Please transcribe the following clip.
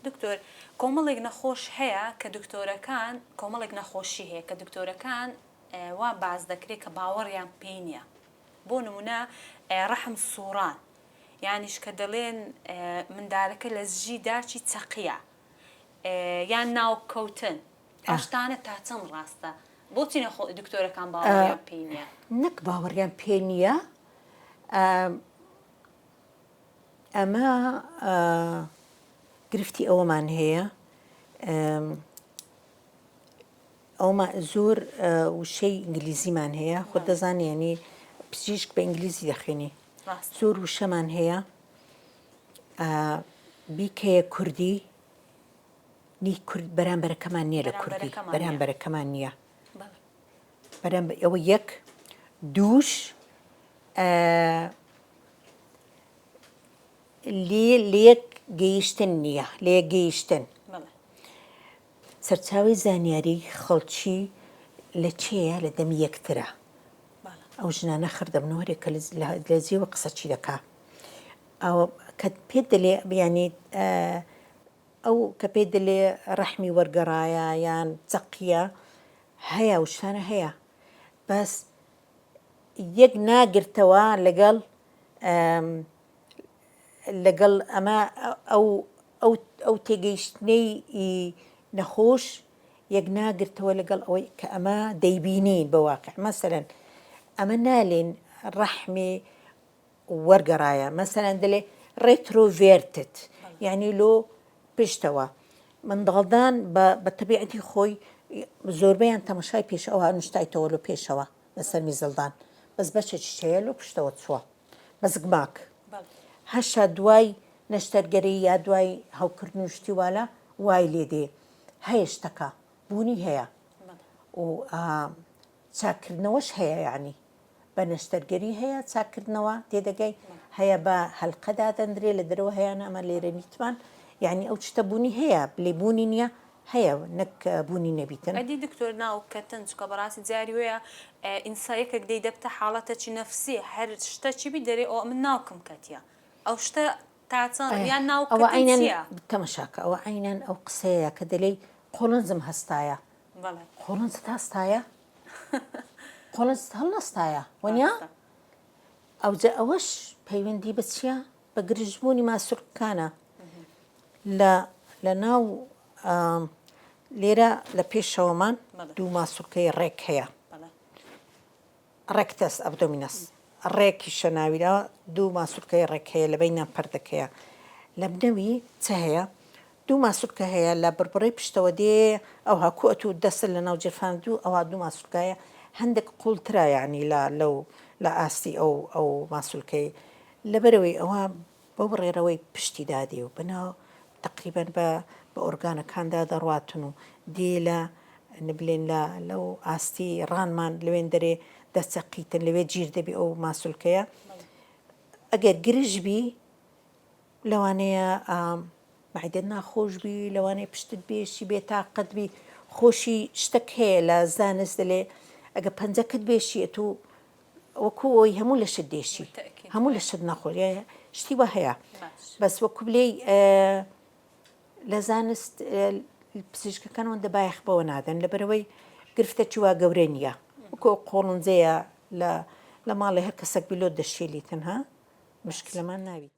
دکتۆر کۆمەڵێک نەخۆش هەیە کە دکتۆرەکان کۆمەڵێک نەخۆشی هەیە کە دکتۆرەکان وا باس دەکرێت کە باوەڕیان پێی نییە بۆ نمونە ڕەحم سوڕان یانیش کە دەڵێن مندالەکە لە زژی داچی چەقیە یان ناوکەوتن ئەو شتانە تا چەند ڕاستە بۆچی نەخۆ دکتۆرەکان باوەڕیان پێی نییە؟ نەک باوەڕیان پێ نییە ئەمە گرفتی ئەوەمان هەیە ئەوما زۆر وشەی ئینگلیزیمان هەیە خۆت دەزانی ینی پزیشک بە ئینگلیزی دەخوێنی زۆر وشەمان هەیە بیکەیە کوردی نی کورد بەرامبەرەکەمان نییە لە کوردی بەرامبەرەکەمان نییە بەرام ئەوە یەک دووش لێ لەیەک گەیشتن نییە لەیەک گەیشتن سەرچاوەی زانیاری خەڵکی لە چێیە لە دەمی یەکترە ئەو ژنانە خڕ دەبنەوە هەرێک کە لە جێوە قسە چی دەکا ئەو کە پێت دەلێ بیانی ئەو کە پێت دەلێ ڕەحمی وەرگەڕایە یان چەقیە هەیە و شتانە هەیە بەس یەک ناگرتەوە لەگەڵ لەگەڵ ئەمە ئەو ئەو ئەو تێگەیشتنەی ئی نەخۆش یەک ناگرتەوە لەگەڵ ئەوەی کە ئەمە دەیبینین بە واقع مەسەلەن ئەمە نالێن ڕەحمی وەرگەڕایە مەسەلەن دەلێ retroverted یعنی لۆ پشتەوە منداڵدان بە بە تەبیعەتی خۆی زۆربەیان تەمەشای پێش ئەوە نوشتایتەوە لۆ پێشەوە لەسەر میزڵدان بەس بەشێکیش هەیە لۆ پشتەوە چووە بە زگماک هەشە دوای نەشتەرگەری یا دوای هەوکردن و شتی والە وای لێ دێ هەیە شتەکە بوونی هەیە و چاکردنەوەش هەیە یعنی بە نەشتەرگەری هەیە چاکردنەوە تێدەگەی هەیە بە هەلقە دادەندرێ لە دەرەوە هەیەە ئەمە لێرە نیتمان یعنی ئەو شتە بوونی هەیە بلێ بوونی نییە هەیە نەک بوونی نەبیتن. ئەدی دکتۆر ناو کەتن چکە بەڕاستی جاری وەیە ئینسا یەکەک دەی دەبتە حاڵەتەکی نەفسی هەر شتەکی بی دەرێ ئەوە من ناوکم کەتیە ئەو شتە تا چەند یان ناو ئەوە کەتن عەینەن چیە؟ تەمەشاکە ئەوە عەینەن ئەو قسەیە کە دەلێی قۆڵنجم هەستایە بەڵێ. قۆڵنجت هەستایە؟ قۆڵنجت هەڵنەستایە وەنیە؟ ڕاستە. ئەوجە ئەوەش پەیوەندی بە چیە؟ بە گرژبوونی ماسولکەکانە لە لە ناو لێرە لە پێشەوەمان دوو ماسولکەی ڕێک هەیە rectus abdominis ڕێکیشە ناویرا دوو ماسولکەی ڕێک هەیە لە بینیان پەردەکەیە لە بنەوی چ هەیە دوو ماسولکە هەیە لە بڕبڕەی پشتەوە دێ ئەوها کو ئەتوو دەستت لە ناو جرفان دوو ئەوها دوو ماسولکە هەیە هەندێک قوڵترە یعنی لە لەو لە ئاستی ئەو ئەو ماسولکەی لەبەرئەوەی ئەوە بەو ڕێڕەوەی پشتی دادێ و بەناو تەقریبەن بە بە ئۆرگانەکاندا دەڕواتن و دێ لە بلێن لە لەو ئاستی ڕانمان لەوێن دەرێ دەچەقیتن لەوێ گیر دەبی ئەو ماسولکەیە ئەگەر گرژ بی لەوانەیە مەعیدەت ناخۆش بی لەوانەیە پشتت بێشی بێ تاقەت بی خۆشی شتەک هەیە لە زانست دەلێ ئەگە پەنجەکەت بێشی ئەتوو وەکو ئەوەی هەموو لەشت دێشی هەموو لەشت ناخۆش شتی وا هەیە بەس وەکو بلێی لە زانست پزیشکەکان ئەوەندە بایەخ بەوە نادەن لەبەرەوەی گرفتەکی وا گەورە نییە وەکو قۆڵنجەیە لە لە ماڵێ هەر کەسێک بیلۆت دەشێلیتن ها مشکلەمان ناویت.